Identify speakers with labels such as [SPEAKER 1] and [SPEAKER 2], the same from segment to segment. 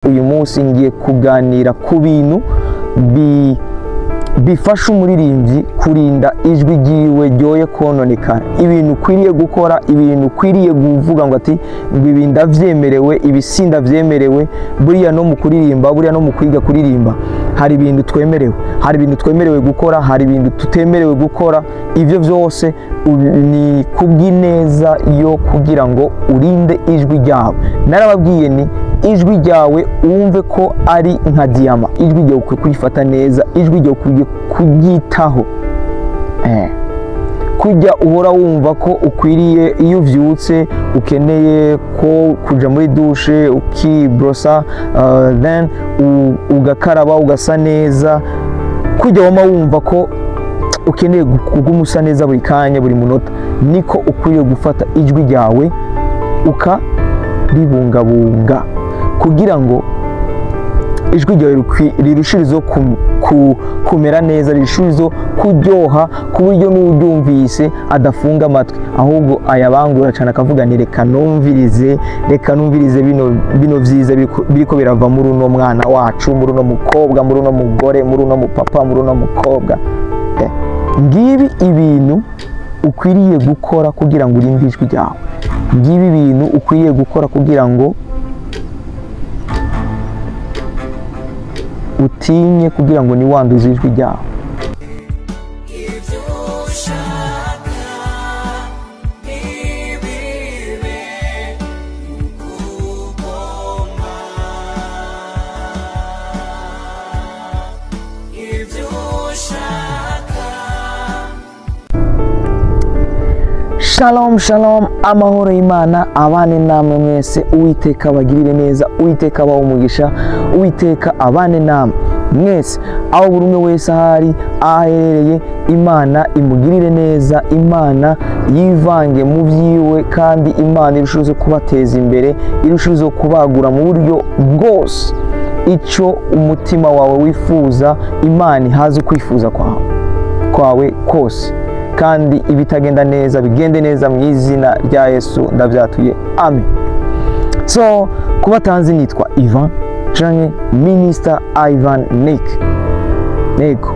[SPEAKER 1] Uyu munsi ngiye kuganira ku bintu bifasha umuririmbyi kurinda ijwi ryiwe ryoye kononekara, ibintu ukwiriye gukora, ibintu ukwiriye kuvuga ngo ati ngo ibi ndavyemerewe, ibi sindavyemerewe. Buriya no mu kuririmba, buriya no mu kwiga kuririmba, hari ibintu twemerewe, hari ibintu twemerewe gukora, hari ibintu tutemerewe gukora. Ivyo vyose ni kubw'ineza yo kugira ngo urinde ijwi ryawe. Narababwiye ni ijwi ryawe wumve ko ari nka diyama, ijwi ryawe ukwiye kurifata neza, ijwi ryawe ukwiye kuryitaho. Kujya uhora wumva ko ukwiriye, iyo uvyutse ukeneye ko kuja muri douche ukibrosa, then ugakaraba ugasa neza, kujya wama wumva ko ukeneye kuguma usa neza buri kanya, buri munota, niko ukwiriye gufata ijwi ryawe ukaribungabunga kugira ngo ijwi ryawe rirushirizeho kumera neza, rirushirizeho kuryoha, ku buryo n'uryumvise adafunga amatwi, ahubwo ayabangura cyane akavuga nti reka numvirize, reka numvirize bino vyiza biriko birava muri uno mwana wacu, muri uno mukobwa, muri uno mugore, muri uno mupapa, muri uno mukobwa. Ngibi ibintu ukwiriye gukora kugira ngo urinde ijwi ryawe, ngibi ibintu ukwiriye gukora kugira ngo utinye, kugira ngo niwanduze ijwi ryawe.
[SPEAKER 2] Ibyo ushaka ntibibe ukugomba, ibyo ushaka.
[SPEAKER 1] Shalom shalom, amahoro y'Imana abane namwe mwese. Uwiteka abagirire neza, Uwiteka abahe umugisha, Uwiteka abane namwe mwese, aho buri umwe wese ahari, aho aherereye, Imana imugirire neza, Imana yivange mu byiwe, kandi Imana irushijeho kubateza imbere, irushijeho kubagura mu buryo bwose. Icyo umutima wawe wifuza, Imana ihaze ukwifuza kwawe kose, kandi ibitagenda neza bigende neza mu izina rya Yesu ndabyatuye, amen. So kubatanzi nitwa Ivan canke Minister Ivan Nick. Nego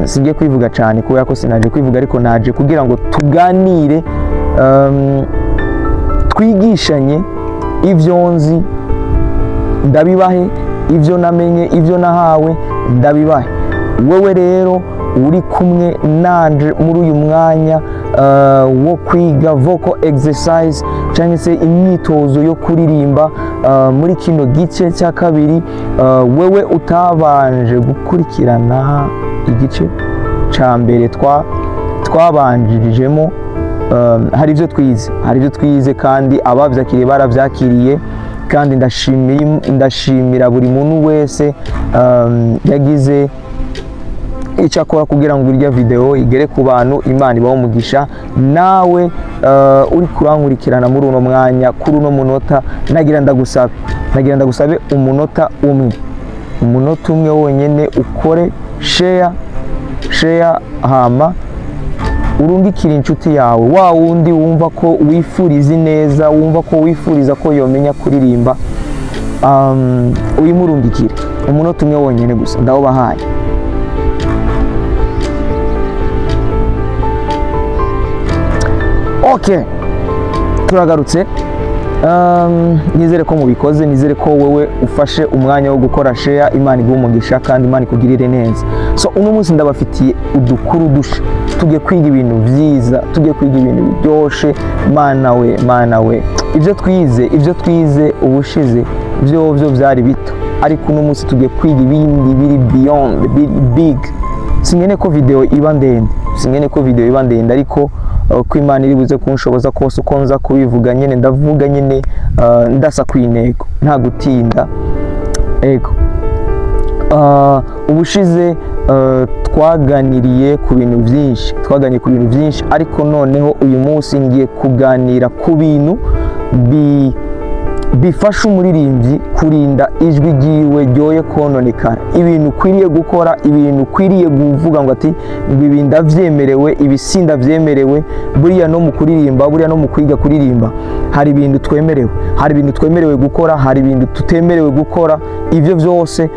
[SPEAKER 1] singiye kwivuga cyane kubera ko sinaje kwivuga, ariko naje kugira ngo tuganire, twigishanye ivyo nzi ndabibahe, ivyo namenye, ivyo nahawe ndabibahe. Wewe rero uri kumwe nanje muri uyu mwanya wo kwiga vocal exercise cyangwa se imyitozo yo kuririmba, muri kino gice cya kabiri, wewe utabanje gukurikirana igice cya mbere twabanjirijemo, hari ibyo twize, hari ibyo twize kandi abavyakiriye baravyakiriye, kandi ndashimira buri muntu wese yagize icyo akora kugira ngo irya video igere ku bantu. Imana ibahe umugisha. Nawe uri kurankurikirana muri uno mwanya, kuri uno munota, nagira ndagusabe umunota umwe, umunota umwe wonyene, ukore share, share hama urungikire inshuti yawe, wa wundi wumva ko wifuriza neza, wumva ko wifuriza ko yomenya kuririmba, uyimurungikire umunota umwe wonyene gusa, ndawubahaye. Okay, turagarutse. Nizere ko mubikoze, nizere ko wewe ufashe umwanya wo gukora share. Imana iguhe umugisha kandi Imana ikugirire neza. So uno munsi ndabafitiye udukuru dusha, tugiye kwiga ibintu vyiza, tugiye kwiga ibintu biryoshe. Mana we, mana we, ibyo twize ubushize byo byari bito, ariko uno munsi tugiye kwiga ibindi biri beyond, biri big. Singene ko video iba ndende, singene ko video iba ndende, ariko ko Imana iri buze kunshoboza kose uko nza kubivuga nyene, ndavuga nyene, ndasa ku intego nta gutinda. Ego, ubushize twaganiriye ku bintu byinshi, twaganiriye ku bintu byinshi, ariko noneho uyu munsi ngiye kuganira ku bintu Bifasha umuririmbyi kurinda ijwi ryiwe ryoye kononekara, ibintu ukwiriye gukora, ibintu ukwiriye kuvuga ngo ati ngo ibi ndavyemerewe, ibi sindavyemerewe. Buriya no mu kuririmba, buriya no mu kwiga kuririmba, hari ibintu twemerewe, hari ibintu twemerewe gukora, hari ibintu tutemerewe gukora. Ivyo vyose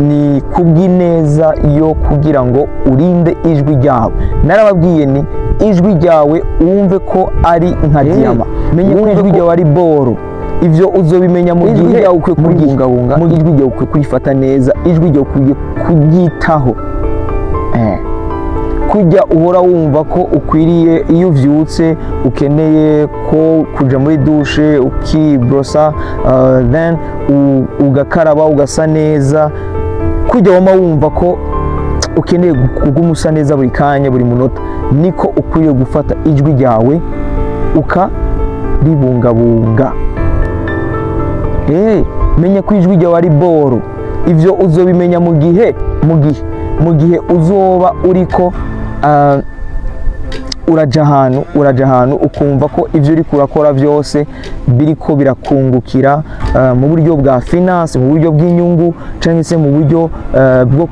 [SPEAKER 1] ni kubw'ineza yo kugira ngo urinde ijwi ryawe. Narababwiye ni ijwi ryawe wumve ko ari nka diyama, menye ko ijwi ryawe ari boro. Ivyo uzobimenya mu gihe ryawe ukwiye kuribungabunga, mu ijwi ryawe ukwiye kurifata neza, ijwi ryawe ukwiye kuryitaho. Kujya uhora wumva ko ukwiriye, iyo uvyutse ukeneye ko kuja muri douche ukibrosa, then ugakaraba ugasa neza, kujya wama wumva ko ukeneye kuguma usa neza buri kanya, buri munota, niko ukwiriye gufata ijwi ryawe ukaribungabunga. Menya ko ijwi ryawe ari boro. Ivyo uzobimenya mu gihe uzoba uriko uraja ahantu ukumva ko ivyo uriko urakora vyose biriko birakungukira mu buryo bwa finance, mu buryo bw'inyungu, canke se mu buryo bwo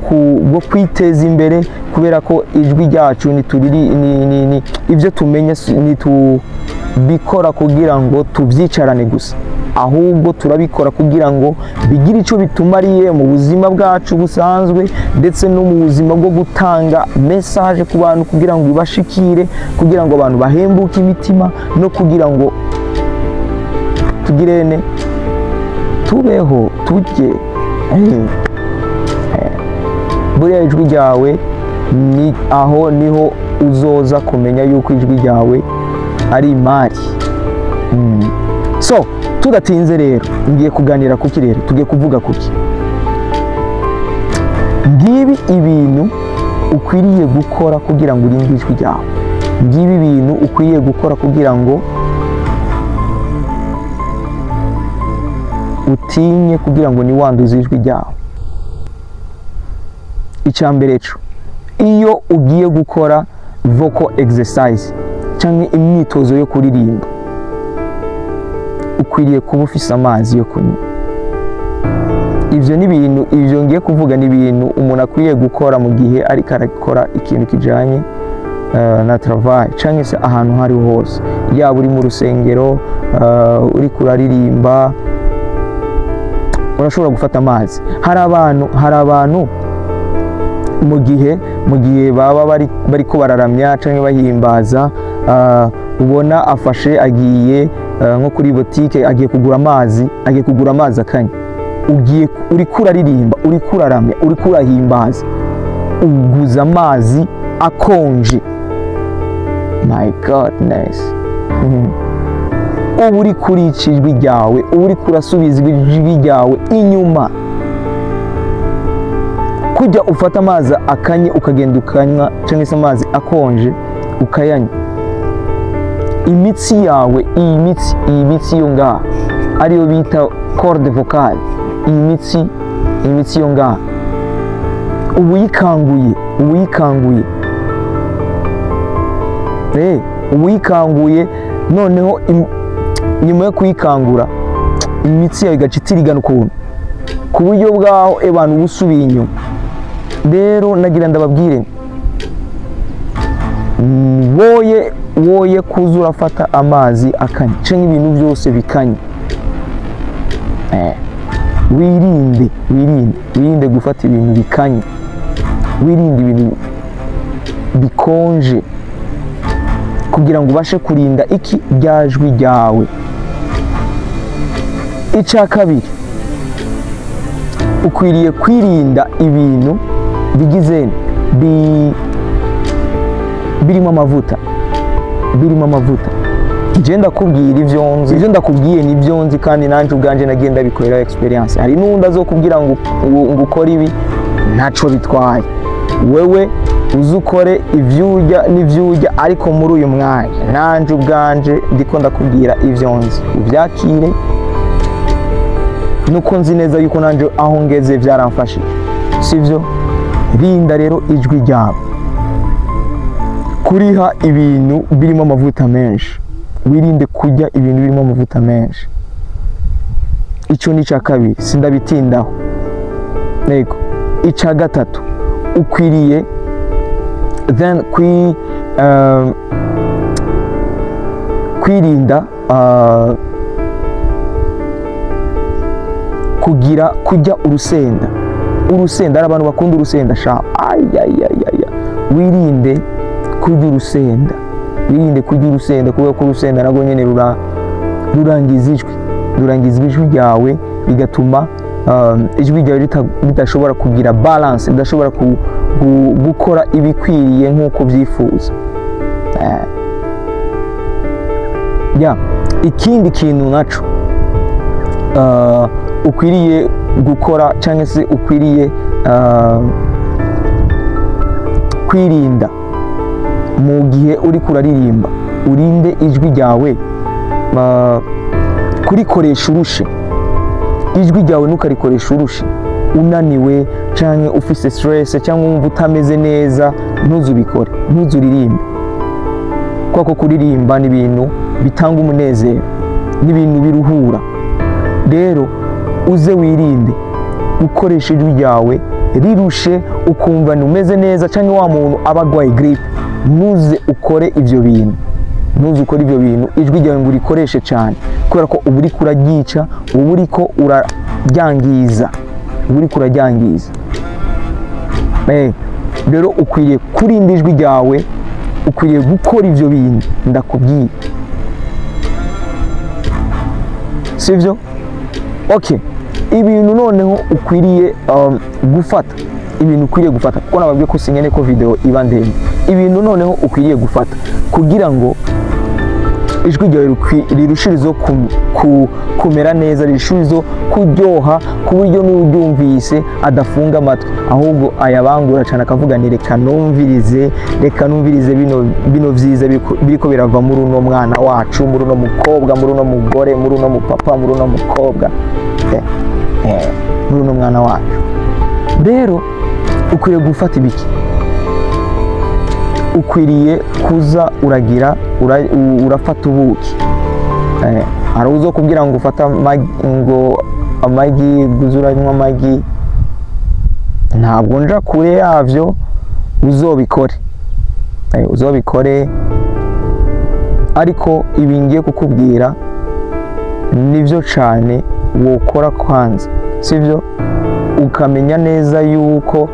[SPEAKER 1] kwiteza imbere, kubera ko ijwi ryacu ni ivyo tumenye nitubikora kugira ngo tuvyicarane gusa, ahubwo turabikora kugira ngo bigire ico bitumariye mu buzima bwacu busanzwe, ndetse no mu buzima bwo gutanga message ku bantu kugira ngo ibashikire, kugira ngo abantu bahembuke imitima, no kugira ngo tugirene tubeho tujye. Buriya ijwi ryawe ni aho niho uzoza kumenya yuko ijwi ryawe ari imari. So tudatinze rero, ngiye kuganira kuki rero, tugiye kuvuga kuki. Ngibi ibintu ukwiriye gukora kugira ngo urinde ijwi ryawe. Ngibi ibintu ukwiriye gukora kugira ngo utinye, kugira ngo niwanduze ijwi ryawe. Icya mbere cyo, iyo ugiye gukora vocal exercise cyangwa imyitozo yo kuririmba, ukwiriye kuba ufise amazi yo kunywa. Ivyo ni ibintu, ivyo ngiye kuvuga ni ibintu umuntu akwiye gukora mu gihe ariko arakora ikintu kijanye na travail, cyangwa se ahantu hari hose, yaba uri mu rusengero, uri kuraririmba, urashobora gufata amazi. Hari abantu mu gihe baba bariko bararamya cyangwa bahimbaza, ubona afashe agiye nko kuri botike, agiye kugura amazi, akanya. Ugiye uri kuraririmba, uri kuraramya, uri kurahimbaza, uguza amazi akonje. My goodness. Ubu uri kurica ijwi ryawe, ubu uri kurasubiza ijwi ryawe inyuma. Kujya ufata amazi akanye ukagenda ukanywa, cyangwa se amazi akonje ukayanywa, imitsi yawe, iyi mitsi yo ngaha ariyo bita corde vocale, iyi mitsi yo ngaha ubu uyikanguye. Noneho nyuma yo kuyikangura imitsi yawe igaca itirigana ukuntu, ku buryo bwaho abantu busubiye inyuma. Rero nagira ndababwire, woye kuzura afata amazi akanye cyangwa ibintu byose bikanye. Wirinde gufata ibintu bikanye, wirinde ibintu bikonje, kugira ngo ubashe kurinda iki ryajwi ryawe. Icya kabiri, ukwiriye kwirinda ibintu bigize birimo amavuta, Nje ndakubwira ivyo nzi, ivyo ndakubwiye ni byo nzi, kandi nanje ubwanje nagenda bikorera experience. Hari n'undi azokubwira ngo ukore ibi, ntaco bitwaye, wewe uzukore ivyurya n'ivyurya, ariko muri uyu mwanya nanje ubwanje ndiko ndakubwira ivyo nzi, uvyakire nuko nzi neza yuko nanje aho ngeze byaramfashije, sivyo? Rinda rero ijwi ryawe kuriha ibintu birimo amavuta menshi, wirinde kurya ibintu birimo amavuta menshi. Icyo ni icya kabiri, sindabitindaho. Yego, icya gatatu ukwiriye then kwirinda kugira kujya urusenda. Urusenda, hari abantu bakunda urusenda sha, ayayayaya. Wirinde kurya urusenda, wirinde kurya urusenda, kubera ko urusenda narwo nyine rurangiza ijwi, rurangiza ijwi ryawe, bigatuma ijwi ryawe ridashobora kugira balance, ridashobora gukora ibikwiriye nk'uko byifuza. Ya, ikindi kintu naco ukwiriye gukora cyangwa se ukwiriye kwirinda mu gihe uri kuraririmba, urinde ijwi ryawe kurikoresha urushe. Ijwi ryawe ntukarikoresha urushe, unaniwe cyangwa ufise stress cyangwa wumva utameze neza, ntuzubikore, ntuzuririmbe, kuko kuririmba ni ibintu bitanga umunezero, ni ibintu biruhura. Rero uze wirinde gukoresha ijwi ryawe rirushe, ukumva ntumeze neza, cyangwa wa muntu aba arwaye grippe, ntuze ukore ibyo bintu, ntuze ukore ibyo bintu, ijwi ryawe ngo urikoreshe cyane, kubera ko uba uriko uraryica, uba uriko uraryangiza, uba uriko uraryangiza. Rero ukwiriye kurinda ijwi ryawe, ukwiriye gukora ibyo bintu ndakubwiye, sivyo? Okay, ibintu noneho ukwiriye gufata, ibintu ukwiriye gufata, kuko nababwiye ko sinkene ko video iba ndende. Ibintu noneho ukwiriye gufata kugira ngo ijwi ryawe rirushirizeho kumera neza, rirushirizeho kuryoha, ku buryo n'uryumvise adafunga amatwi, ahubwo ayabangura cyane akavuga ni reka numvirize, reka numvirize bino vyiza biriko birava muri uno mwana wacu, muri uno mukobwa, muri uno mugore, muri uno mupapa, muri uno mukobwa, muri uno mwana wacu. Rero ukwiriye gufata ibiki? Ukwiriye kuza uragira urafata ubuki. Hari uzo kubwira ngo ufata ngo amagi, uze uranywa amagi, ntabwo nja kure yavyo, uzobikore. Uzobikore, ariko ibi ngiye kukubwira nivyo cane wokora kwanza, sivyo? Ukamenya neza yuko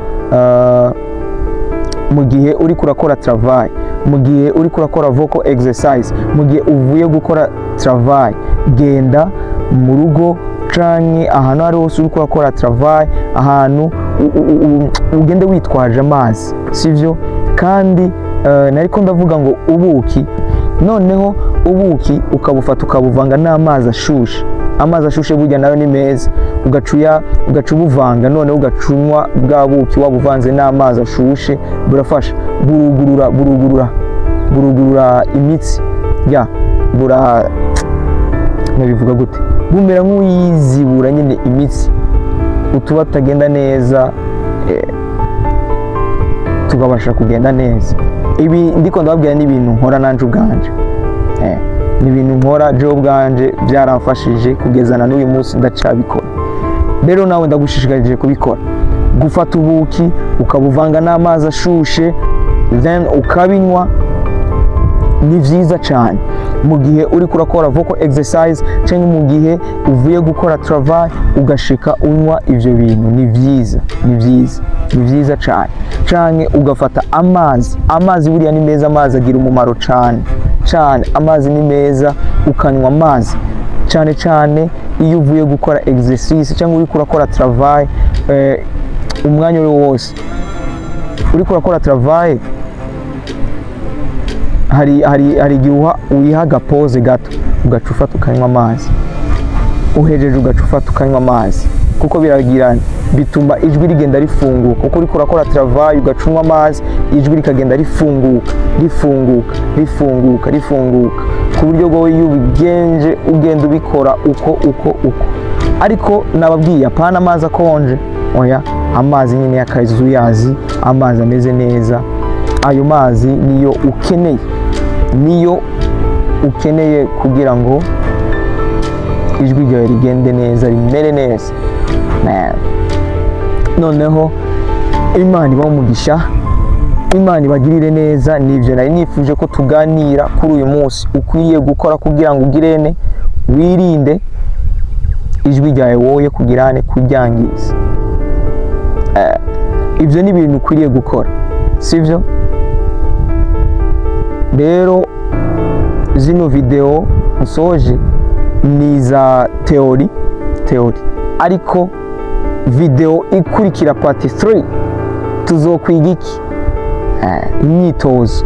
[SPEAKER 1] mu gihe uri kurakora travail, mu gihe uri kurakora vocal exercise, mu gihe uvuye gukora travail, genda mu rugo canke ahantu ari hose uri kurakora travail, ahantu ugende witwaje amazi, sivyo? Kandi nariko ndavuga ngo ubuki, noneho ubuki ukabufata ukabuvanga n'amazi ashushe. Amazi ashushe burya nayo ni meza, ugaca ubuvanga, noneho ugacunywa bwa buki wabuvanze n'amazi ashushe, burafasha, burugurura imitsi ya bura, nabivuga gute, bumera nk'uyizibura nyine imitsi, utuba tutagenda neza tukabasha kugenda neza. Ibi ndiko ndababwira ni ibintu nkora nanje ubwanje, ni ibintu nkora jewe ubwanje, byaramfashije kugeza na n'uyu munsi ndacabikora. Rero nawe ndagushishikarije kubikora, gufata ubuki ukabuvanga n'amazi ashushe then ukabinywa, ni vyiza cyane mu gihe uri kurakora vocal exercise cyangwa mu gihe uvuye gukora travail ugashika unywa ivyo bintu, ni vyiza, ni vyiza, ni vyiza cyane. Canke ugafata amazi, amazi buriya ni meza, amazi agira umumaro cyane cyane, amazi ni meza, ukanywa amazi cyane cyane iyo uvuye gukora exercise cyangwa uri kurakora travail, umwanya uri wose uri kurakora travail, hari igihe uyiha agapose gato, ugaca ufata ukanywa amazi, uhejeje ugaca ufata ukanywa amazi, kuko biragirana, bituma ijwi rigenda rifunguka. Kuko uriko urakora travail ugaca unywa amazi, ijwi rikagenda rifunguka, rifunguka, rifunguka, rifunguka, ku buryo wowe iyo ubigenje ugenda ubikora uko uko uko. Ariko nababwiye apana amazi akonje, oya, amazi nyine y'akazuyazi, amazi ameze neza, ayo mazi niyo ukeneye, niyo ukeneye kugira ngo Ijwi ryawe rigende neza, rimere neza, man. Noneho Imana ibahe umugisha, Imana ibagirire neza. Nibyo nari nifuje ko tuganira kuri uyu munsi. Ukwiriye gukora kugira ngo ugirene, wirinde ijwi ryawe woye kugirane kuryangiza. Ibyo ni ibintu ukwiriye gukora, sibyo? Rero zino video nsoje ni iza theory, ariko video ikurikira, part 3, tuzokwiga iki? Imyitozo.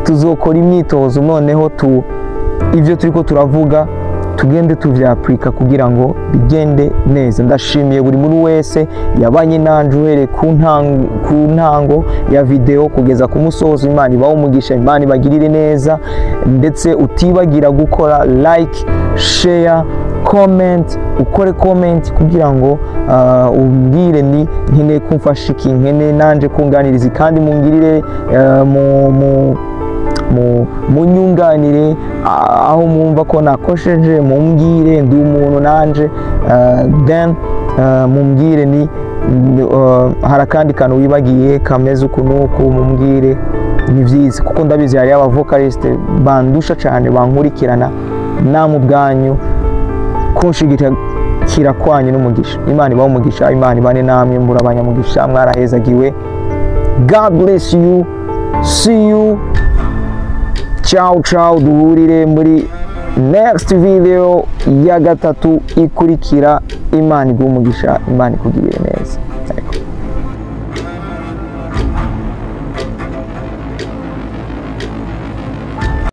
[SPEAKER 1] Tuzokora imyitozo, noneho tu ibyo turiko turavuga tugende tuvyapurika kugira ngo bigende neza. Ndashimiye buri muntu wese yabanye nanje uhereye ku ntango ya video kugeza ku musozo. Imana ibahe umugisha, Imana ibagirire neza. Ndetse utibagira gukora like, share, comment. Ukore comment kugira ngo umbwire ni nkeneye kumfasha iki, nkeneye nanje kunganiriza, kandi mungirire mu, mu mu munyunganire aho mwumva ko nakosheje. Mumbwire, ndi umuntu nanje. Then mumbwire ni hari akandi kantu wibagiye kameze uku n'uku, mumbwire. Ni byiza kuko ndabizi hari aba vocaliste bandusha cyane bankurikirana. Namwe ubwanyu kunshigikira kwanyu n'umugisha. Imana ibahe umugisha, Imana ibane namwe. Muri abanyamugisha, mwarahezagiwe. God bless you. See you. Ciao ciao. Duhurire muri next video ya gatatu ikurikira. Imana iguhe umugisha, Imana ikugirire neza. Yego.